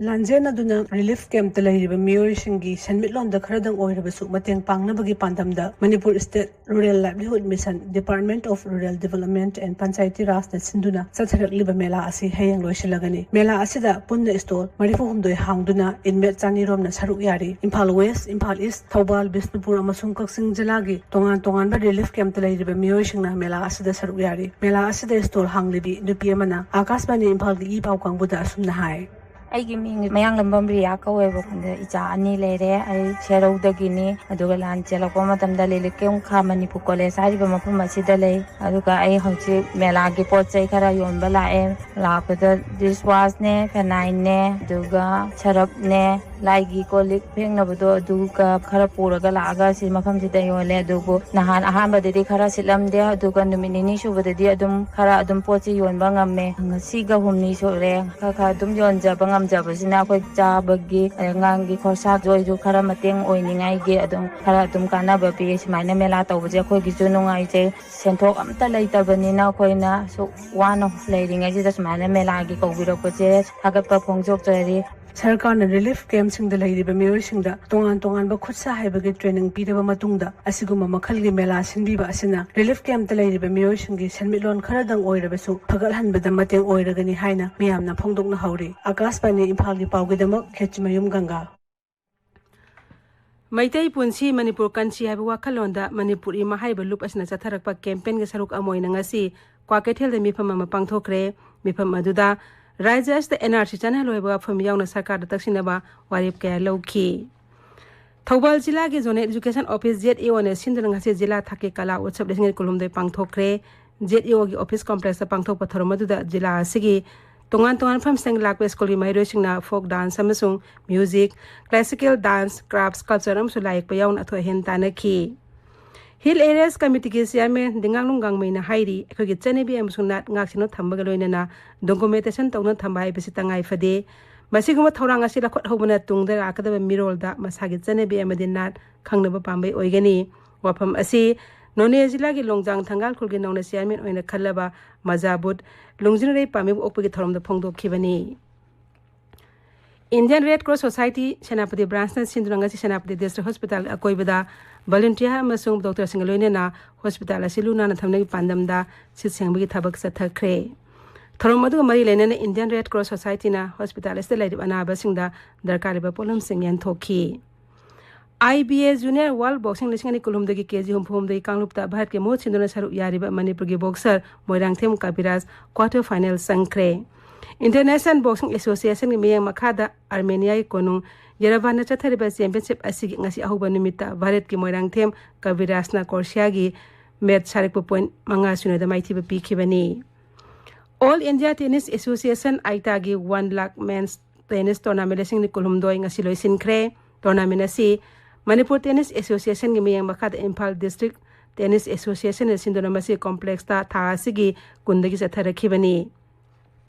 ꯂꯥꯟꯖꯦꯟꯅꯗꯨꯅ relief campꯇ ꯂꯩꯔꯤꯕ ꯃꯤꯑꯣꯏꯁꯤꯡꯒꯤ ꯁꯦꯟꯃꯤꯠꯂꯣꯟꯗ ꯈꯔꯗꯪ ꯑꯣꯏꯔꯕꯁꯨ ꯃꯇꯦꯡ ꯄꯥꯡꯅꯕꯒꯤ ꯄꯥꯟꯗꯝꯗ Manipur State Rural Livelihood Mission, Department of Rural Development and Panchayati Rajꯅ ꯁꯤꯟꯗꯨꯅ ꯆꯠꯊꯔꯛꯂꯤꯕ ꯃꯦꯂꯥ ꯑꯁꯤ ꯍꯌꯦꯡ ꯂꯣꯏꯁꯤꯜꯂꯒꯅꯤ꯫ ꯃꯦꯂꯥ ꯑꯁꯤꯗ ꯄꯨꯟꯅ stall ꯃꯔꯤꯐꯨ ꯍꯨꯝꯗꯣꯏ ꯍꯥꯡꯗꯨꯅ inmate ꯆꯅꯤ ꯔꯣꯝꯅ ꯁꯔꯨꯛ ꯌꯥꯔꯤ꯫ ꯏꯝꯐꯥꯜ West, ꯏꯝꯐꯥꯜ East, ꯊꯧꯕꯥꯜ, ꯕꯤꯁꯅꯨꯄꯨꯔ ꯑꯃꯁꯨꯡ ꯀꯛꯆꯤꯡ ꯖꯤꯂꯥꯒꯤ ꯇꯣꯉꯥꯟ ꯇꯣꯉꯥꯟꯕ relief campꯇ ꯂꯩꯔꯤꯕ ꯃꯤꯑꯣꯏꯁꯤꯡꯅ ꯃꯦꯂꯥ ꯑꯁꯤꯗ ꯁꯔꯨꯛ ꯌꯥꯔꯤ꯫ ꯃꯦꯂꯥ ꯑꯁꯤꯗ stall ꯍꯥꯡꯂꯤꯕꯤ ꯅꯨꯄꯤ ꯑꯃꯅ ꯑꯥꯀꯥꯁꯕꯥꯅꯤ ꯏꯝꯐꯥꯜꯒꯤ ꯏ ꯄꯥꯎ ꯀꯥꯡꯕꯨꯗ ꯑꯁꯨꯝꯅ ꯍꯥꯏ꯫ ꯑꯩꯒꯤ ꯃꯤꯡ ꯃꯌꯥꯡꯂꯝꯕꯝ ꯔꯤꯌꯥ ꯀꯧꯋꯦꯕ꯫ ꯑꯗ ꯏꯆꯥ ꯑꯅꯤ ꯂꯩꯔꯦ꯫ ꯑꯩ ꯁꯦꯔꯧꯗꯒꯤꯅꯤ꯫ ꯑꯗꯨꯒ ꯂꯥꯟ ꯆꯦꯜꯂꯛꯄ ꯃꯇꯝꯗ ꯂꯤꯂꯤꯀꯦꯝ ꯈꯥ ꯃꯅꯤꯄꯨꯔ ꯀꯣꯂꯦꯖ ꯍꯥꯏꯔꯤꯕ ꯃꯐꯝ ꯑꯁꯤꯗ ꯂꯩ꯫ ꯑꯗꯨꯒ ꯑꯩ ꯍꯧꯖꯤꯛ ꯃꯦꯂꯥꯒꯤ ꯄꯣꯠ ꯆꯩ ꯈꯔ ꯌꯣꯟꯕ ꯂꯥꯛꯑꯦ꯫ ꯂꯥꯛꯄꯗ dishwashꯅꯦ, phenolꯅꯦ, ꯑꯗꯨꯒ ꯁꯔꯞꯅꯦ, ꯂꯥꯏꯒꯤ ꯀꯣꯜ ꯂꯤꯛ ꯐꯦꯡꯅꯕꯗꯣ ꯑꯗꯨꯒ ꯈꯔ ꯄꯨꯔꯒ ꯂꯥꯛꯑꯒ ꯁꯤ ꯃꯐꯝꯁꯤꯗ ꯌꯣꯜꯂꯦ꯫ ꯑꯗꯨꯕꯨ ꯅꯍꯥꯟ ꯑꯍꯥꯟꯕꯗꯗꯤ ꯈꯔ ꯁꯤꯠꯂꯝꯗꯦ, ꯑꯗꯨꯒ ꯅꯨꯃꯤꯠ ꯅꯤꯅꯤ ꯁꯨꯕꯗꯗꯤ ꯑꯗꯨꯝ ꯈꯔ ꯑꯗꯨꯝ ꯄꯣꯠꯁꯤ ꯌꯣꯟꯕ ꯉꯝꯃꯦ꯫ ꯉꯁꯤꯒ ꯍꯨꯝꯅꯤ ꯁꯨꯔꯦ꯫ ꯈꯔ ꯈꯔ ꯑꯗꯨꯝ ꯌꯣꯟꯖꯕ ꯉꯝꯖꯕꯁꯤꯅ ꯑꯩꯈꯣꯏ ꯆꯥꯕꯒꯤ, ꯑꯉꯥꯡꯒꯤ ꯈꯣꯔꯁꯥꯁꯨ ꯑꯣꯏꯁꯨ ꯈꯔ ꯃꯇꯦꯡ ꯑꯣꯏꯅꯤꯡꯉꯥꯏꯒꯤ ꯑꯗꯨꯝ ꯈꯔ ꯑꯗꯨꯝ ꯀꯥꯟꯅꯕ ꯄꯤ꯫ ꯁꯨꯃꯥꯏꯅ ꯃꯦꯂꯥ ꯇꯧꯕꯁꯦ ꯑꯩꯈꯣꯏꯒꯤꯁꯨ ꯅꯨꯡꯉꯥꯏꯖꯩ꯫ ꯁꯦꯟꯊꯣꯛ ꯑꯝꯇ ꯂꯩꯇꯕꯅꯤꯅ ꯑꯩꯈꯣꯏꯅ ꯑꯁꯨꯛ ꯋꯥꯅ ꯂꯩꯔꯤꯉꯩꯁꯤꯗ ꯁꯨꯃꯥꯏꯅ ꯃꯦꯂꯥꯒꯤ ꯀꯧꯕꯤꯔꯛꯄꯁꯦ ꯊꯥꯒꯠꯄ ꯐꯣꯡꯗꯣꯛꯆꯔꯤ꯫ ꯁꯔꯀꯥꯔꯅ relief campꯁꯤꯡꯗ ꯂꯩꯔꯤꯕ ꯃꯤꯑꯣꯏꯁꯤꯡꯗ ꯇꯣꯉꯥꯟ ꯇꯣꯉꯥꯟꯕ ꯈꯨꯠ ꯁꯥ ꯍꯩꯕꯒꯤ training ꯄꯤꯔꯕ ꯃꯇꯨꯡꯗ ꯑꯁꯤꯒꯨꯝꯕ ꯃꯈꯜꯒꯤ ꯃꯦꯂꯥ ꯁꯤꯟꯕꯤꯕ ꯑꯁꯤꯅ relief campꯇ ꯂꯩꯔꯤꯕ ꯃꯤꯑꯣꯏꯁꯤꯡꯒꯤ ꯁꯦꯟꯃꯤꯠꯂꯣꯟ ꯈꯔꯗꯪ ꯑꯣꯏꯔꯕꯁꯨ ꯐꯒꯠꯍꯟꯕꯗ ꯃꯇꯦꯡ ꯑꯣꯏꯔꯒꯅꯤ ꯍꯥꯏꯅ ꯃꯤꯌꯥꯝꯅ ꯐꯣꯡꯗꯣꯛꯅꯍꯧꯔꯤ꯫ ꯑꯥꯀꯥꯁꯕꯥꯅꯤ ꯏꯝꯐꯥꯜꯒꯤ ꯄꯥꯎꯒꯤꯗꯃꯛ ꯈꯦꯆꯤꯃꯌꯨꯝ ꯒꯪꯒꯥ꯫ ꯃꯩꯇꯩ ꯄꯨꯟꯁꯤ ꯃꯅꯤꯄꯨꯔ ꯀꯟꯁꯤ ꯍꯥꯏꯕ ꯋꯥꯈꯜꯂꯣꯟꯗ ꯃꯅꯤꯄꯨꯔ ꯏꯃꯥ ꯍꯥꯏꯔꯤꯕ ꯂꯨꯞ ꯑꯁꯤꯅ ꯆꯠꯊꯔꯛꯄ campaignꯒꯤ ꯁꯔꯨꯛ ꯑꯃ ꯑꯣꯏꯅ ꯉꯁꯤ ꯀ꯭ꯋꯥꯀꯩꯊꯦꯜꯗ ꯃꯤꯐꯝ ꯑꯃ ꯄꯥꯡꯊꯣꯛꯈ꯭ꯔꯦ꯫ ꯃꯤꯐꯝ ꯑꯗꯨꯗ ꯔꯥꯖ꯭ꯌ ꯑꯁꯤꯗ ꯑꯦꯟ ꯑꯥꯔ ꯁꯤ ꯆꯠꯅꯍꯜꯂꯣꯏ ꯍꯥꯏꯕ ꯋꯥꯐꯝ ꯌꯥꯎꯅ ꯁꯔꯀꯥꯔꯗ ꯇꯛꯁꯤꯟꯅꯕ ꯋꯥꯔꯦꯞ ꯀꯌꯥ ꯂꯧꯈꯤ꯫ ꯊꯧꯕꯥꯜ ꯖꯤꯂꯥꯒꯤ Zonal Education Office, Z E ꯑꯣꯅ ꯁꯤꯟꯗꯨꯅ ꯉꯁꯤ ꯖꯤꯂꯥ ꯊꯥꯛꯀꯤ ꯀꯂꯥ ꯎꯠꯁꯕ ꯂꯤꯁꯤꯡ ꯑꯅꯤ ꯀꯨꯟꯍꯨꯝꯗꯣꯏ ꯄꯥꯡꯊꯣꯛꯈ꯭ꯔꯦ꯫ ꯖꯦꯗ ꯏ ꯑꯣꯒꯤ ꯑꯣꯐꯤꯁ ꯀꯣꯝꯄ꯭ꯂꯦꯛꯁꯇ ꯄꯥꯡꯊꯣꯛꯄ ꯊꯧꯔꯝ ꯑꯗꯨꯗ ꯖꯤꯂꯥ ꯑꯁꯤꯒꯤ ꯇꯣꯉꯥꯟ ꯇꯣꯉꯥꯟꯕ ꯃꯐꯝꯁꯤꯡꯗꯒꯤ ꯂꯥꯛꯄ ꯁ꯭ꯀꯨꯜꯒꯤ ꯃꯍꯩꯔꯣꯏꯁꯤꯡꯅ ꯐꯣꯛ ꯗꯥꯟꯁ ꯑꯃꯁꯨꯡ music, classical dance, craft, sculpture ꯑꯃꯁꯨꯡ ꯂꯥꯏ ꯌꯦꯛꯄ ꯌꯥꯎꯅ ꯑꯊꯣꯏ ꯑꯍꯦꯟ ꯇꯥꯟꯅꯈꯤ꯫ ꯍꯤꯜ ꯑꯦꯔꯤꯌꯥꯁ ꯀꯃꯤꯇꯤꯒꯤ ꯆꯤꯌꯥꯔꯃꯦꯟ ꯗꯤꯡꯉꯥꯡꯂꯨꯡ ꯒꯥꯡꯃꯩꯅ ꯍꯥꯏꯔꯤ, ꯑꯩꯈꯣꯏꯒꯤ ꯆꯠꯅꯕꯤ ꯑꯃꯁꯨꯡ ꯅꯥꯠ ꯉꯥꯛꯁꯦꯟꯅ ꯊꯝꯕꯒ ꯂꯣꯏꯅꯅ ꯗꯣꯀꯨꯃꯦꯟꯇꯦꯁꯟ ꯇꯧꯗꯨꯅ ꯊꯝꯕ ꯍꯥꯏꯕꯁꯤ ꯇꯉꯥꯏ ꯐꯗꯦ꯫ ꯃꯁꯤꯒꯨꯝꯕ ꯊꯧꯔꯥꯡ ꯑꯁꯤ ꯂꯧꯈꯠꯍꯧꯕꯅ ꯇꯨꯡꯗ ꯂꯥꯛꯀꯗꯕ ꯃꯤꯔꯣꯜꯗ ꯃꯁꯥꯒꯤ ꯆꯠꯅꯕꯤ ꯑꯃꯗꯤ ꯅꯥꯠ ꯈꯪꯅꯕ ꯄꯥꯝꯕꯩ ꯑꯣꯏꯒꯅꯤ꯫ ꯋꯥꯐꯝ ꯑꯁꯤ ꯅꯣꯅꯦ ꯖꯤꯂꯥꯒꯤ ꯂꯣꯡꯖꯥꯡ ꯊꯪꯒꯥꯜ ꯈꯨꯜꯒꯤ ꯅꯧꯅ ꯆꯤꯌꯥꯔꯃꯦꯟ ꯑꯣꯏꯅ ꯈꯜꯂꯕ ꯃꯖꯥꯕꯨꯠ ꯂꯨꯡꯖꯤꯟꯔꯩ ꯄꯥꯝꯕꯤꯕꯨ ꯑꯣꯛꯄꯒꯤ ꯊꯧꯔꯝꯗ ꯐꯣꯡꯗꯣꯛꯈꯤꯕꯅꯤ꯫ Indian Red Cross Society Senapati ꯕ꯭ꯔꯥꯟꯁꯅ ꯁꯤꯟꯗꯨꯅ ꯉꯁꯤ ꯁꯦꯅꯥꯄꯇꯤ ꯗꯤꯁꯇ꯭ꯔꯤꯛ ꯍꯣꯁꯄꯤꯇꯥꯜꯒꯤ ꯑꯀꯣꯏꯕꯗ ꯚꯣꯂꯨꯟꯇꯤꯌꯥꯔ ꯑꯃꯁꯨꯡ ꯗꯣꯛꯇꯔꯁꯤꯡꯒ ꯂꯣꯏꯅꯅ ꯍꯣꯁꯄꯤꯇꯥꯜ ꯑꯁꯤ ꯂꯨ ꯅꯥꯟꯅ ꯊꯝꯅꯕꯒꯤ ꯄꯥꯟꯗꯝꯗ ꯁꯤꯠ ꯁꯦꯡꯕꯒꯤ ꯊꯕꯛ ꯆꯠꯊꯈ꯭ꯔꯦ꯫ ꯊꯧꯔꯝ ꯑꯗꯨꯒ ꯃꯔꯤ ꯂꯩꯅꯅ Indian Red Cross Societyꯅ ꯍꯣꯁꯄꯤꯇꯥꯜ ꯑꯁꯤꯗ ꯂꯩꯔꯤꯕ ꯑꯅꯥꯕꯁꯤꯡꯗ ꯗꯔꯀꯥꯔ ꯂꯩꯕ ꯄꯣꯠꯂꯝꯁꯤꯡ ꯌꯦꯟꯊꯣꯛꯈꯤ꯫ I B A Junior World Boxing ꯂꯤꯁꯤꯡ ꯑꯅꯤ ꯀꯨꯟꯍꯨꯝꯗꯣꯏꯒꯤ ꯀꯦ ꯖꯤ ꯍꯨꯝꯐꯨꯍꯨꯝꯗꯣꯏ ꯀꯥꯡꯂꯨꯞꯇ ꯚꯥꯔꯠꯀꯤ ꯃꯍꯨꯠ ꯁꯤꯟꯗꯨꯅ ꯁꯔꯨꯛ ꯌꯥꯔꯤꯕ ꯃꯅꯤꯄꯨꯔꯒꯤ ꯕꯣꯛꯁꯔ ꯃꯣꯏꯔꯥꯡꯊꯦꯝ ꯀꯕꯤꯔꯥꯖ quarter final ꯆꯪꯈ꯭ꯔꯦ꯫ International Boxing Associationꯒꯤ ꯃꯤꯠꯌꯦꯡ ꯃꯈꯥꯗ ꯑꯥꯔꯃꯦꯅꯤꯌꯥꯒꯤ ꯀꯣꯅꯨꯡ ꯌꯦꯔꯦꯚꯥꯟꯗ ꯆꯠꯊꯔꯤꯕ ꯆꯦꯝꯄꯤꯌꯟꯁꯤꯞ ꯑꯁꯤꯒꯤ ꯉꯁꯤ ꯑꯍꯧꯕ ꯅꯨꯃꯤꯠꯇ ꯚꯥꯔꯠꯀꯤ ꯃꯣꯏꯔꯥꯡꯊꯦꯝ ꯀꯕꯤꯔꯥꯖꯅ ꯀꯣꯔꯁꯤꯌꯥꯒꯤ ꯃꯦꯠ ꯁꯥꯔꯛꯄ ꯄꯣꯏꯟꯠ ꯃꯉꯥ ꯁꯤꯅꯣꯗ ꯃꯥꯏꯊꯤꯕ ꯄꯤꯈꯤꯕꯅꯤ꯫ All India Tennis Association, ꯑꯥꯏꯇꯥꯒꯤ one lakh men's tennis tournament ꯂꯤꯁꯤꯡ ꯑꯅꯤ ꯀꯨꯟꯍꯨꯝꯗꯣꯏ ꯉꯁꯤ ꯂꯣꯏꯁꯤꯟꯈ꯭ꯔꯦ꯫ Tournament ꯑꯁꯤ ꯃꯅꯤꯄꯨꯔ Tennis Associationꯒꯤ ꯃꯤꯠꯌꯦꯡ ꯃꯈꯥꯗ ꯏꯝꯐꯥꯜ District Tennis Associationꯅ ꯁꯤꯟꯗꯨꯅ ꯃꯁꯤ ꯀꯣꯝꯄ꯭ꯂꯦꯛꯁꯇ ꯊꯥ ꯑꯁꯤꯒꯤ ꯀꯨꯟꯗꯒꯤ ꯆꯠꯊꯔꯛꯈꯤꯕꯅꯤ꯫